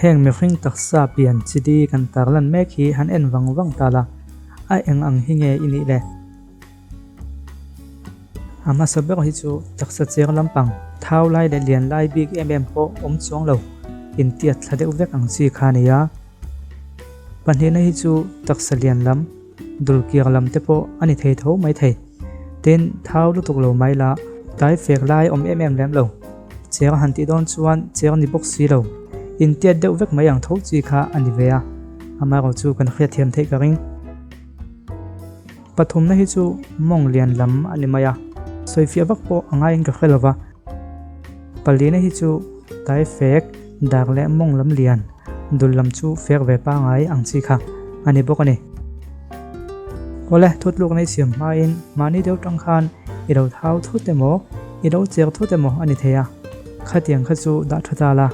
Heng mihring taksa pian chi di kan tarlan mek hi han en vang vang ta la, a eng ang hi nge i nih le? A hmasa ber hi chu taksa cher lampang, thau lai leh lian lai bik em em pawh awm chuang lo, intiat thla deuh vek ang chi kha a ni a. Pahnihna hi chu taksa lian lam, dul kiar lam te pawh a ni thei tho mai thei. Tin, thau lutuk lo mai la, tlai fek lai awm em em lem lo. Cher han tih dawn chuan cher ni bawk si lo, intiat deuh vek mai ang tho chi kha a ni ve a, amaherawh chu kan hriatthiam theih ka ring. Pathumna hi chu mawng lian lam a ni mai a, sawifiah vak pawh a ngaiin ka hre lo va. Palina hi chu tai fek, dak leh mawng lam lian, dul lam chu fek ve pangai ang chi kha a ni bawk a ni. Awle, thutluk nei siam hmain mahni deuh tang khan i lo thau thut emaw, i lo cher thut emaw a ni thei a, khatiang kha chu dah tha ta la,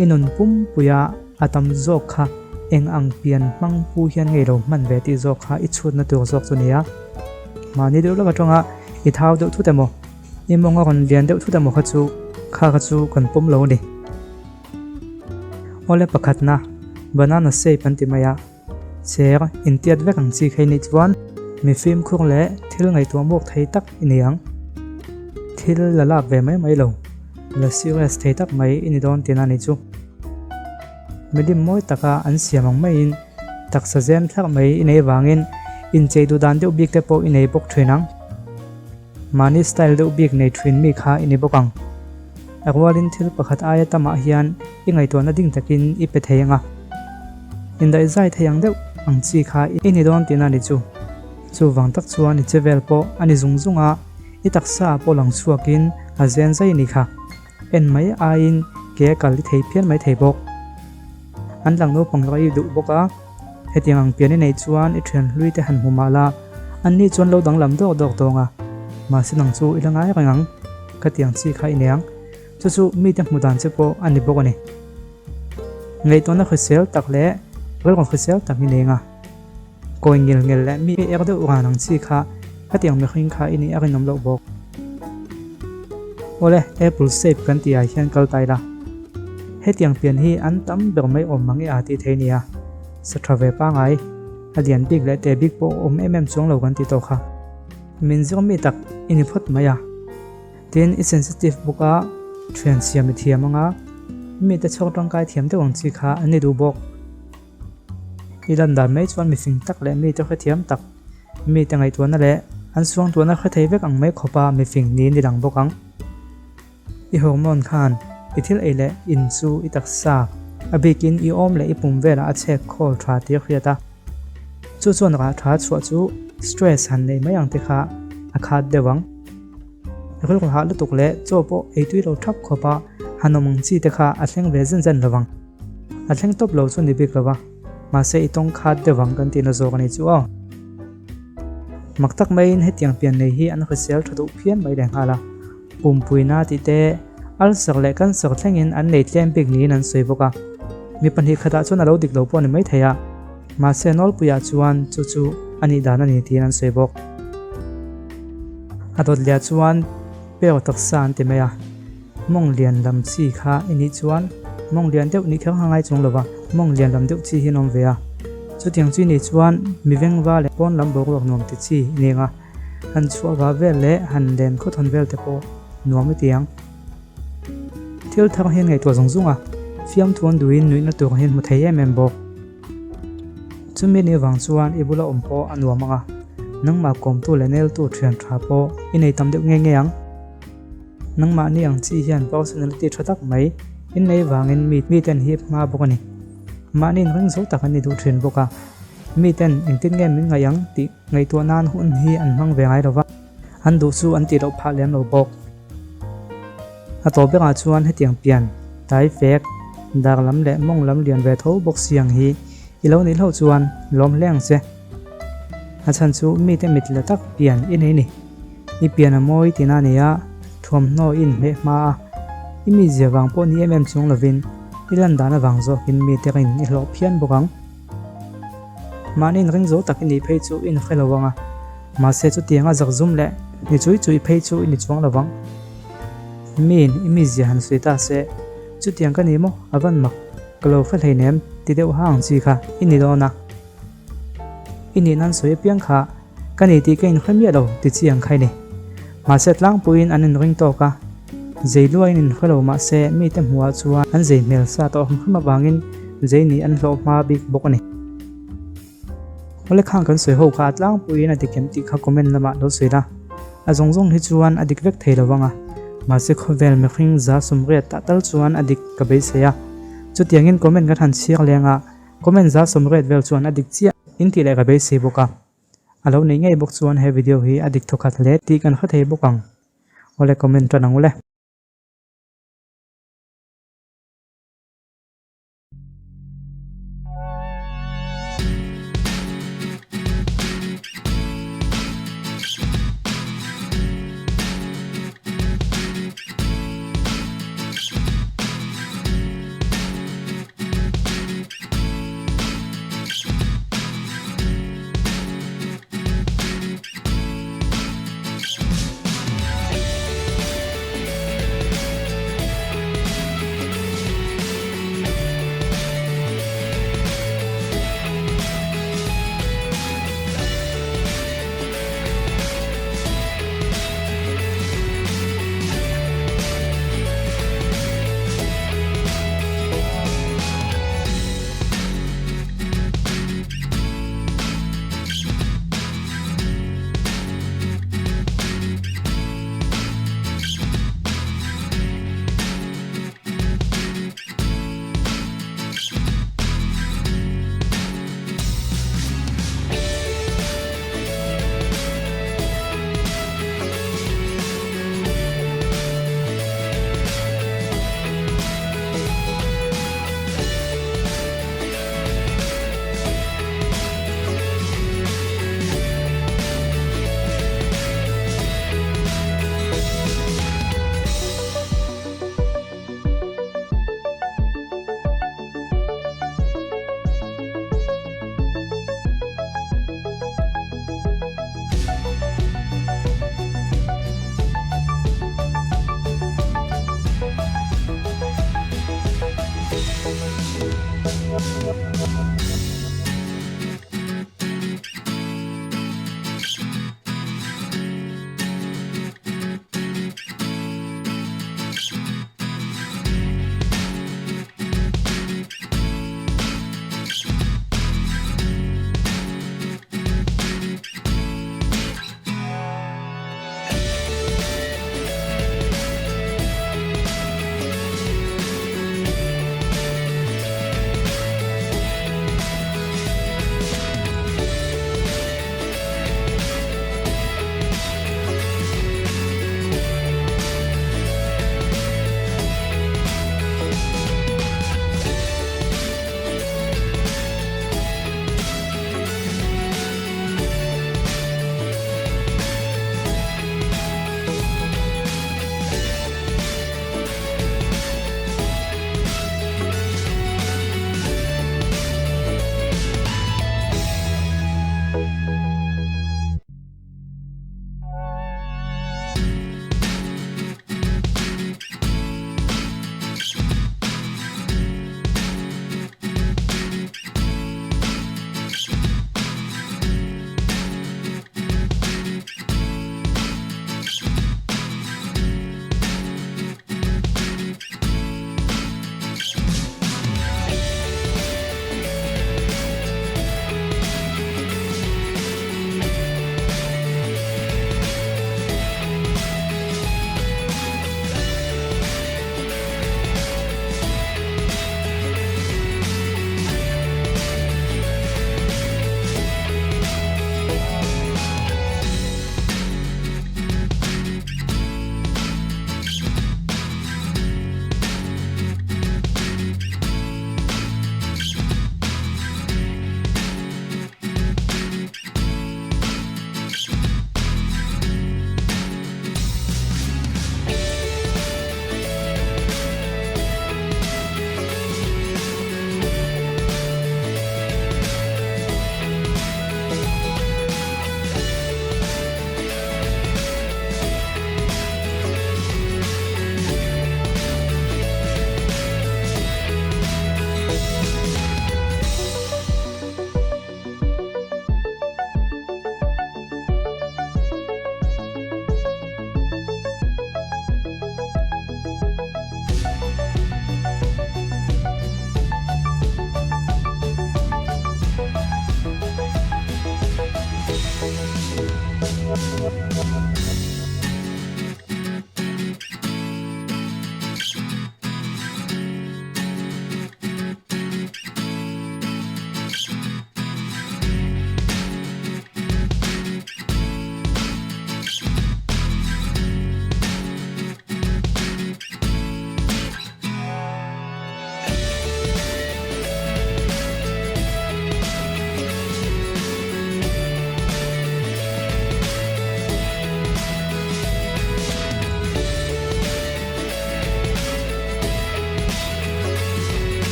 i nun pumpuia A tam zawk kha eng ang pian hmang pu hian ngei lo hman ve tih zawk kha i chhutna tur zawk chu nia. Mahni deuh lawk atanga i thau deuh thut emaw, i mawng a rawn lian deuh thut emaw kha chu kha kha chu kan pawm lo a ni. Awle pakhatna, banana shape an ti mai a, cher intiat vek ang chi kha i nih chuan mi fimkhur leh thil ngaihtuah muak thei tak i ni ang. Thil la lak ve mai mai lo, la serious thei tak mai i ni dawn tihna a nih chu. Milim mawi taka an siam ang maiin taksa zem thlak mai i nei vangin inchei duh dan deuh bik te pawh i nei bawk thin ang. Mahni style deuh bik nei thin mi kha i ni bawk ang. A rualin thil pakhat aia tamah hian i ngaihtuahna ding takin i pe thei ang a. Indaihzai thei ang deuh ang chi kha i ni dawn tihna a ni chu. Chuvang tak chuan i che vel pawh a ni zung zung a, i taksa ah pawh lang chhuakin a zen zai a ni kha. En mai aiin ke a kal i thei phian mai thei bawk. An lang naupang erawh i duh bawk a, hetiang ang pian i neih chuan i thian hlui te han hmu mah la, an ni chuan lo danglam dawk dawk dawng a, mahse nang chu i la ngai reng ang, khatiang chi kha i nei ang. Chu chu mite hmu dan che pawh a ni bawk a ni. Ngaihtuahna hrisel tak leh rilru hrisel tak i nei ang a, kawi ngil ngel leh mi er deuh ran ang chi kha khatiang mihring kha i nih a rinawm loh bawk. Awle, apple shape kan tih ah hian kal ta ila. Hetiang pian hi an tam ber mai awm mang i a tih thei nia. Sa tha ve pangai, a lian bik leh te bik pawh awm em em chuang lo kan ti tawh kha. Min zir mi tak i ni phawt mai a. Tin, i sensitive bawk a, thian siam i thiam ang a, mite chhawk tangkai thiam deuh ang chi kha an ni duh bawk. I lan dan mai chuan mifing tak leh mite hrethiam tak, mite ngaihtuahna leh an suangtuahna hre thei vek ang mai khawpa mifing niin i lang bawk ang. I hormone khan i thil ei leh in chu i taksa, a bikin i awm leh i pum velah a chhek khawl tha tih a hriat a. Chu chuan rah tha chhuah chu stress han neih mai ang te kha a khat deuh ang. Rilru hah lutuk leh chaw pawh ei tui lo thap khawpa han awm ang chi te kha a thleng ve zen zen lo vang. A thleng tawp lo chu ni bik lo va, mahse i tawng khat deuh ang kan tihna zawk a ni chu aw. Mak tak maiin hetiang pian nei hi an hrisel tha duh phian mai leh nghal a, pumpuina tih te, ulcer leh cancer thlengin an nei tlem bik niin an sawi bawk a. Mi pahnih khatah chuan a lo dik lo pawh a ni maithei a, mahse nawlpuiah chuan chu chu a nih dan a ni tiin an sawi bawk. A dawt leh chuan Peo taksa an ti mai a, mawng lian lam chi kha i nih chuan mawng lian deuh nih kher ngai chung lova mawng lian lam deuh chi hi an awm ve a. Chutiang chu i nih chuan mi vengva leh pawn lam boruak nuam ti chi i ning a, han chhuah va vel leh han len khawthawn vel te pawh nuam i ti ang. Thil thar hian ngaihtuah zung zung a, fiamthu an duhin nuihna tur hian hmu thei em em bawk. Chumi ni vang chuan i bula awm pawh a nuam ang a, nangmah kawmtu leh neltu thian tha pawh i nei tam deuh nge nge ang. Nangmahni ang chi hian personality tha tak mai in nei vangin mi miten hip hma bawk a ni. Mahni inring zo tak an ni duh thin bawk a, miten engtin nge min ngaih ang tih ngaihtuah nan hun hi an hmang ve ngai lo va, an duh chu an tih loh phah lem lo bawk. A tawp berah chuan hetiang pian, tai fek, dar lam leh mawng lam lian ve tho bawk si ang hi i lo nih hlauh chuan lawm hle ang che. A chhan chu mite mit la tak pian i nei ni. I pian a mawi tina a nei a, thuamhnaw i inhmeh hma a, i mizia vang pawh ni em em chung lovin i lan dan avang zawkin mite rin i hlawh phian bawk ang. Mahni inring zo tak i nih phei chu i inhre lo ang a, mahse chutianga zakzum leh ni chui chui phei chu i ni chuang lo vang. Miin i mizia han sawi ta se, chutiang ka ni maw? A van mak. Ka lo hre hleinem ti deuh ha ang chi kha i ni dawn a. I nih nan sawi apiang kha ka ni tih ka inhre miah lo ti chi ang kha i ni. Mahse tlangpuiin an inring tawk a, zei luain inhre lo mahse mite hmuhah chuan an zei hmel sa tawh hrim hrim avangin zei nih an hlawh hma bik bawk a ni. Awle khang kan sawi ho kha a tlangpuiin a dik em tih kha comment lamah lo sawi la. A zawng zawng hi chuan a dik vek thei lo vang a, mahse khawvel mihring 80% tah tal chuan a dik ka beisei a. Chutiangin comment kan han chhiar leng a, comment 80% vel chuan a dik chiah in tih leh ka beisei bawk a. A lo neih ngei bawk chuan he video hi a dik thawkhat hle tih kan hre thei bawk ang. Awle comment tan ang ule.